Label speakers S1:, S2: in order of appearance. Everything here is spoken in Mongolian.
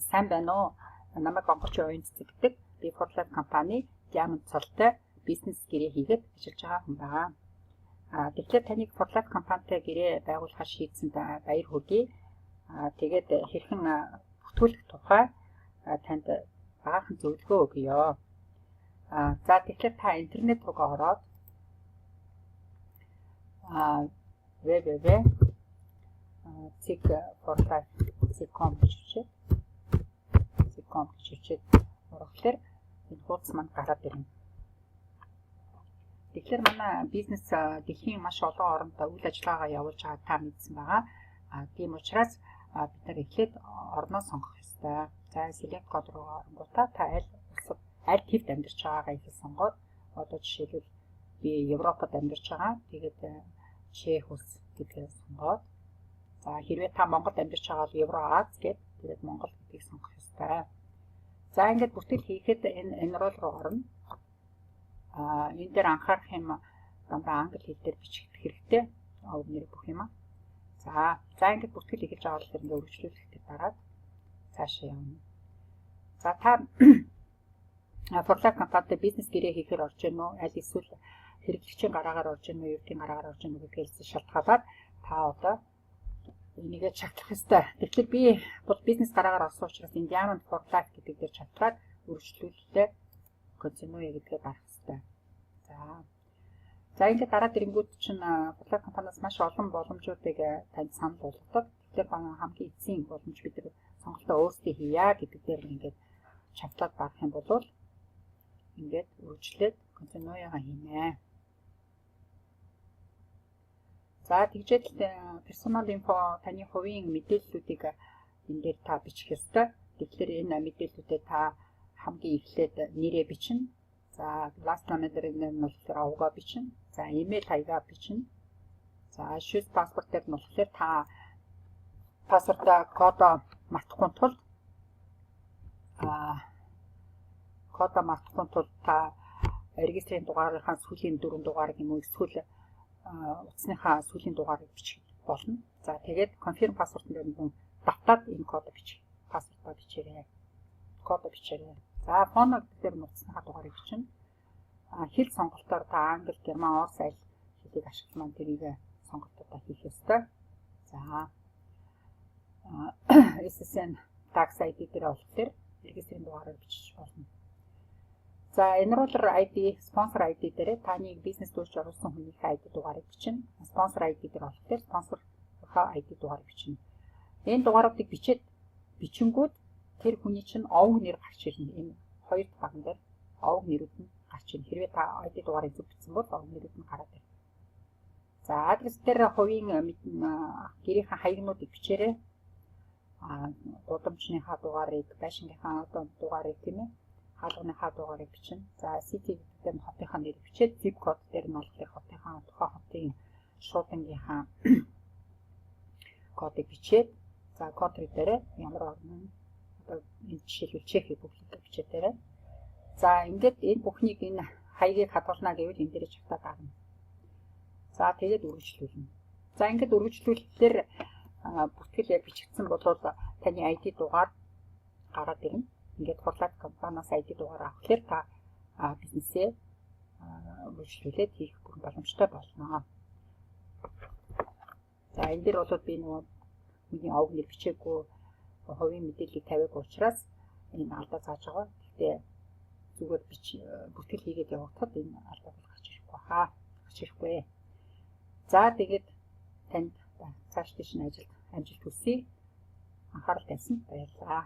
S1: Сайн байна уу? Намайг Онгорч Оюун цэцэг гэдэг. Би 4Life компани Diamond цолтой бизнес гэрээ хийгээд ажиллаж байгаа хүн байгаа. Тэгэхээр таныг 4Life компанитай гэрээ байгуулахаар шийдсэнд баяр хүргэе. Тэгээд хэрхэн бүртгүүлэх тухай танд баахан зөвлөгөө өгье. За, тэгэхээр та интернет руугаа ороод www.cig4life.com гэж бичээд, .com гэж бичээд орохлоор энэ хуудас маань гараад ирнэ. Тэгэхээр манай бизнес дэлхийн маш олон оронд үйл ажиллагаагаа явуулж байгаа та мэдсэн байгаа. Тийм учраас бид нар эхлээд орноо сонгох ёстой. За, select code руу оронгуудаа та аль улсад, аль твд амьдарч байгаагаа ихэл сонгоод, одоо жишээлбэл, би Европод амьдарч байгаа. Тэгээд Чех улс гэдгээ сонгоод, за, хэрвээ та Монголд амьдарч байгаа бол Евро Аз гээд, тэгээд Монгол гэдгийг сонгох ёстой. За, ингээд бүртгэл хийхэд энэ enroll руу орно. Энэ дээр анхаарах юм дандаа англи хэл дээр бичих хэрэгтэй. Овг нэр бүх юм аа. За, ингээд бүртгэл эхэлж байгаа болохоор ингээд өргөжлүүлэх дээр дараад цаашаа явна. За, та 4Life компанитай бизнес гэрээ хийхээр орж гэнэ үү? Аль эсвэл хэрэглэгчийн гараагаар орж гэнэ үү? Ердийн гараагаар орж гэнэ үү гэдгээс шалтгаалаад та одоо энийгээ чагтлах ёстой. Тэгэхээр би бол бизнес гараагаар орсон учраас энэ Diamond for Life гэдэг дээр чагтлаад өргөжлүүлэлээ, continue гэдгээ дарах ёстой. За. За, ингээд дараад ирэнгүүт чинь 4Life компаниас маш олон боломжуудыг танд санал болгодог. Тэгэхээр хамгийн эцсийн боломж, бид нар сонголтоо өөрсдөө хийя гэдэг дээр ингээд чагтлаад дарах юм бол ингээд үргэлжлээд continue-гаа хийнэ. За, тэгжээд personal info, таны хувийн мэдээллүүдийг энэ дээр та бичих ёстой. Тэгэхээр энэ мэдээллүүдэд та хамгийн эхлээд нэрээ бичнэ. За, last name дээр нь болохоор овгоо бичнэ. За, email хаягаа бичнэ. За, choose password дээр нь болохоор та password-аа, кодоо мартахгүй тулд та регистрийн дугаарынхаа сүүлийн дөрвөн дугаарыг юм уу эсвэл утасныхаа сүүлийн дугаарыг бичих болно. За, тэгээд confirm password дээр нь давтаад энэ кодоо бичих. Password-аа бичээрэй. Кодоо бичээрэй. За, phone дээр нь утасныхаа дугаарыг бичнэ. Хэл сонголтоор та англи, герман, орос аль хэлийг ашиглах маань тэрийг сонголтуудаа хийх ёстой. За, SSN tax ID дээр болохоор регистрийн дугаарыг бичиж болно. За, enroller ID, sponsor ID дээр таны бизнес дүүрч оруулсан хүнийхээ ID дугаарыг бичнэ. Sponsor ID дээр болохоор спонсорынхаа ID дугаарыг бичнэ. Энэ дугааруудыг бичээд бичингүүд тэр хүний чинь овг нэр гарч ирнэ. Энэ хоёр баган дээр овг нэрүүд нь гарч ирнэ. Хэрвээ та ID дугаарыг зөв бичсэн бол овг нэрүүд нь гараад ирнэ. За, адрес дээр хувийн гэрийнхээ хаягнуудыг бичээрэй. Гудамжныхаа дугаарыг, байшингийнхаа одоо дугаарыг, тийм ээ, хаалганыхаа дугаарыг бичнэ. За, city гэдэг нь хотынхаа нэрийг бичээд, zip code дээр нь болохоор хотынхаа, тухайн хотын шуудангийнхаа кодыг бичээд, за, country дээр ямар орн, одоо энэ жишээлбэл Чех Републик бичээд дээрээ. За, ингээд энэ бүхнийг, энэ хаягийг хадгална гэвэл энэ дээр чагтаа дарна. За, тэгээд үргэлжлүүлнэ. За, ингээд үргэлжлүүлэхээр бүртгэл яг бичигдсэн бол таны ID дугаар гараад ирнэ. Ингээд 4Life компаниас ID дугаар авахлаар та бизнесээ үргэлжлүүлээд хийх бүрэн боломжтой болно. За, энэ дээр бол би нөгөө хүний овг нэр бичээгүй, хувийн мэдээллийг тавиагүй учраас энэ алдаа зааж байгаа. Гэхдээ зүгээр бич бүртгэл хийгээд явагдахад энэ алдаа бол гарч ирэхгүй хаа. Гарч ирэхгүй. За, тэгээд танд цааш тийш нь ажилд амжилт хүсье. Анхаарал тавьсанд баярлалаа.